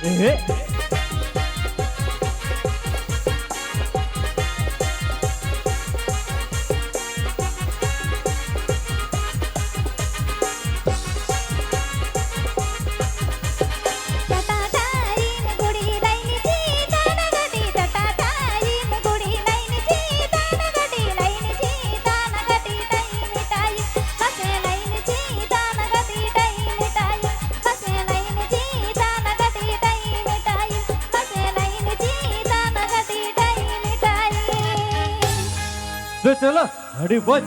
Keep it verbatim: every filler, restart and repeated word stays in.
ᱮᱦᱮ᱾ Tata time ᱜᱷᱩᱲᱤ line ᱪᱮᱛᱟᱱ ᱜᱟᱹᱰᱤ, ᱴᱟᱴᱟ ᱴᱟᱭᱤᱢ ᱜᱷᱩᱲᱤ ᱞᱟᱭᱤᱱ ᱪᱮᱛᱟᱱ ᱜᱟᱹᱰᱤ, ᱞᱟᱭᱤᱱ ᱪᱮᱛᱟᱱ ᱜᱟᱹᱰᱤ ᱴᱟᱭᱤᱢ ᱴᱟᱭᱤᱢ, ᱢᱟᱥᱮ ᱞᱟᱭᱤᱱ ᱪᱮᱛᱟᱱ ᱜᱟᱹᱰᱤ ᱴᱟᱭᱤᱢ ᱴᱟᱭᱤᱢ, ᱢᱟᱥᱮ ᱞᱟᱭᱤᱱ ᱪᱮᱛᱟᱱ ᱜᱟᱹᱰᱤ ᱴᱟᱭᱤᱢ ᱴᱟᱭᱤᱢ, ᱢᱟᱥᱮ ᱞᱟᱭᱤᱱ ᱪᱮᱛᱟᱱ ᱜᱟᱹᱰᱤ ᱴᱟᱭᱤᱢ ᱴᱟᱭᱤᱢ᱾ ᱫᱮ ᱪᱚᱞᱚ, ᱟᱹᱰᱤ ᱢᱚᱡᱽ᱾